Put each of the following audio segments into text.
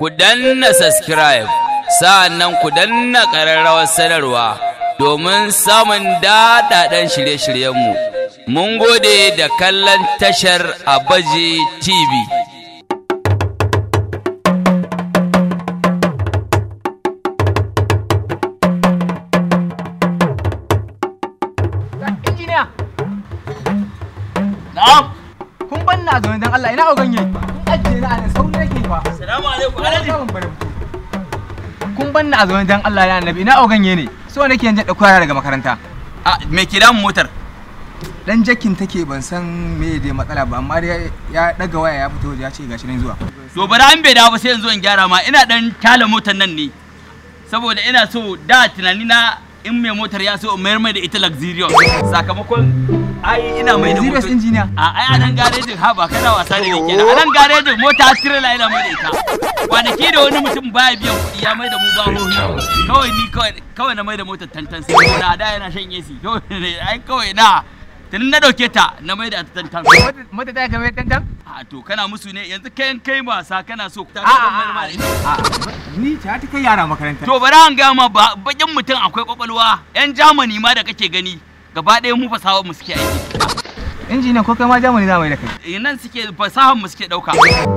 Ku danna subscribe, sa'annan ku danna ƙararrawar sanarwa domin samun daɗaɗɗen shirye-shiryenmu. Mun gode da kallon tashar Abaji TV. Injiniya, Na'am. kun ban na zaune don Allah ina ogan yake. Kun ajiye ni a nan sauri nake fa. Salamu alaikum Alhaji. Samun bari fito. Kun ban na zaune don Allah ya annabi ina ogan yake ne. So nake yanzu ɗauko yara daga makaranta. A me ke damun motar? Dan jakin take ban san me dai matsala ba amma dai ya daga waya ya fito waje ya ce gashi nan zuwa. To bari an bai dawo ba sai yanzu in gyara ma ina dan tala motar nan ne. Saboda ina so da tunani na in mai motar ya so in mayar mai da ita luxurious. Sakamakon ai ina mai da Luxurious motar. engineer. A ai a nan garejin ha ba kana wasa da ni kenan. A nan garejin mota trailer ina mai da ita. Kwanaki da wani mutum baya biyan kuɗi ya mai da mu bahohi. Kawai ni kawai na mai da motar tantan sai na da yana shan AC. Kawai ai kawai na tun na dauke ta na mai da ta tantan. Mota ta game tantan? A to kana musu ne yanzu kai kai wasa kana so ta A mayar ma a da ita. a ni ta ta kai yara makaranta. To bari an gama ba bakin mutum akwai kwakwalwa yan Germany ma da kake gani gaba ɗaya mu fasahar mu suke aiki. Injiniya ko kai ma Germany za mu yi da kai. Nan suke fasahar mu suke ɗauka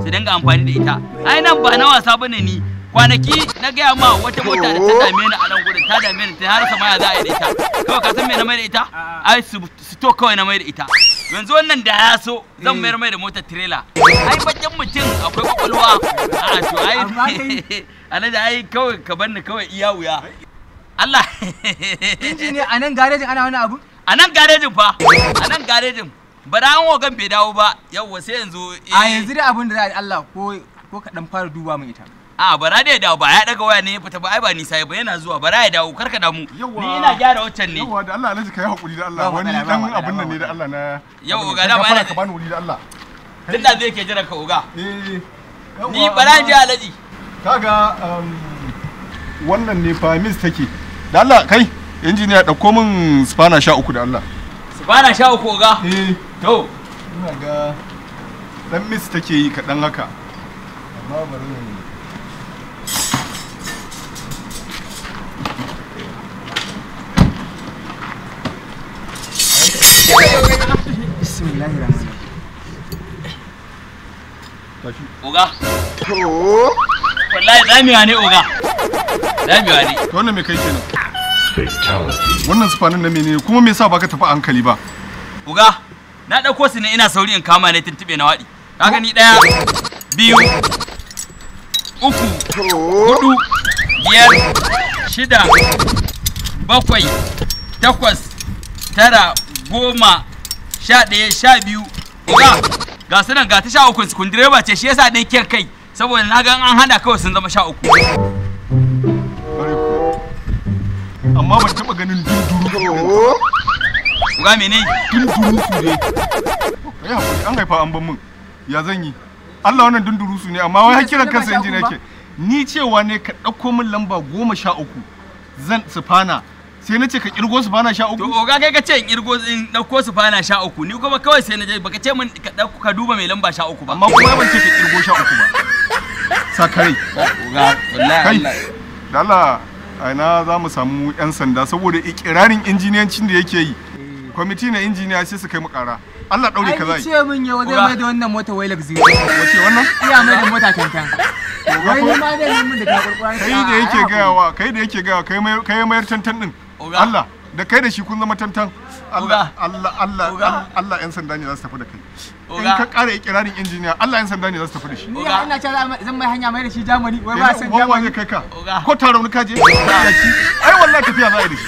su dinga amfani da ita. Ai nan ba na wasa bane ni kwanaki na gaya ma wata mota da ta dame ni a nan gurin ta dame ni ta har sama ya za a yi da ita. Kawai ka san me na mai da ita? Ai su to kawai na mai da ita. Yanzu wannan da ya so zan mayar mai da motar trailer. Ai bakin mutum akwai kwakwalwa. A to ai Amma kai- Alhaji ai kawai ka bar ni kawai iya wuya. Allah. Injiniya a nan garejin ana wani abu? A nan garejin fa, a nan garejin. Bara an ogan bai dawo ba, yawwa sai yanzu. A yanzu dai abin da za a yi Allah ko ko ka dan fara duba min ita. A bara da ya dawo ba ya daga waya ne ya fita ba ai ba nisa ba yana zuwa bara ya dawo karka damu. Yawwa. Ni ina gyara waccan ne. Yawwa da Allah Alhaji kai hakuri da Allah Ba wani matsala, ba dan matsala, abun nan ba ne da Allah na Yau, abun ga nan. dama Ka fara yana- ka bani wuri da Allah. Tun da zai ke jiran ka oga. Eh. Ni bara je Alhaji. Kaga wannan ne fa miss take. Da Allah kai injiniya dauko min spana 13 da Allah. Subhana 13 oga. Eh To ina ga dan miss take yi kaɗan haka. Amma bari mu Bismillahir rahmanir rahim. tashi. oga. Wallahi zamewa ne oga. Zamewa ne. To wannan me kai kenan? Wannan spanin na menene kuma me yasa baka tafi a hankali ba? Oga, na ɗauko su ne ina sauri in kama ne tuntuɓe na waɗi. Ka gani ɗaya, biyu, uku, hudu, biyar, shida, bakwai, takwas, tara, goma, 11, 12. Oga, ga su nan ga ta 13 su direba ce shi yasa ɗaya kyan kai saboda na ga an hada kawai sun zama 13. Bare kuwa. Amma ban taɓa ganin dunduru. Oga mene? Dunduru su ne. Kai hakuri an haifa an ban min. Ya zan yi? Allah wannan dunduru su ne amma wai har kiran kansa injiniya yake. Ni cewa ne ka ɗauko min lamba 13 zan sufana sai na ce ka kirgo sufana 13. To oga kai ka ce in irgo in ɗauko su fana 13 ni kuma kawai sai na je baka ce min ka ɗauko ka duba mai lamba 13 ba. Amma kuma ban ce ka kirgo 13 ba. Sakarai. Oga wallahi Kai. Da Allah a ina za mu samu 'yan sanda saboda ikirarin injiniyancin da yake yi. Kwamiti na injiniya sai su kai mu ƙara. Allah ɗaure ka Ai zai. ce min yau zai Oga. mai da wannan mota wai luxury. Wace wannan? Iya mai da mota tantan. Wai ni ma zai yi min da takurkura. Kai da yake gayawa, kai da yake gayawa, kai mai kai mayar tantan din. Oga. Allah, da kai da shi kun zama tantan. Allah, Oga. Allah, Allah, Oga. Allah yan sanda ne za su tafi da kai. In Oga. ka ƙara ikirarin injiniya, Allah yan sanda ne za su tafi da shi. Ni ya ina cewa zan mai hanya mai da shi Germany wai ba san Wanwa Germany. zai kai ka. Oga. Ko taron ka je? Ai wallahi tafiya za a yi da shi.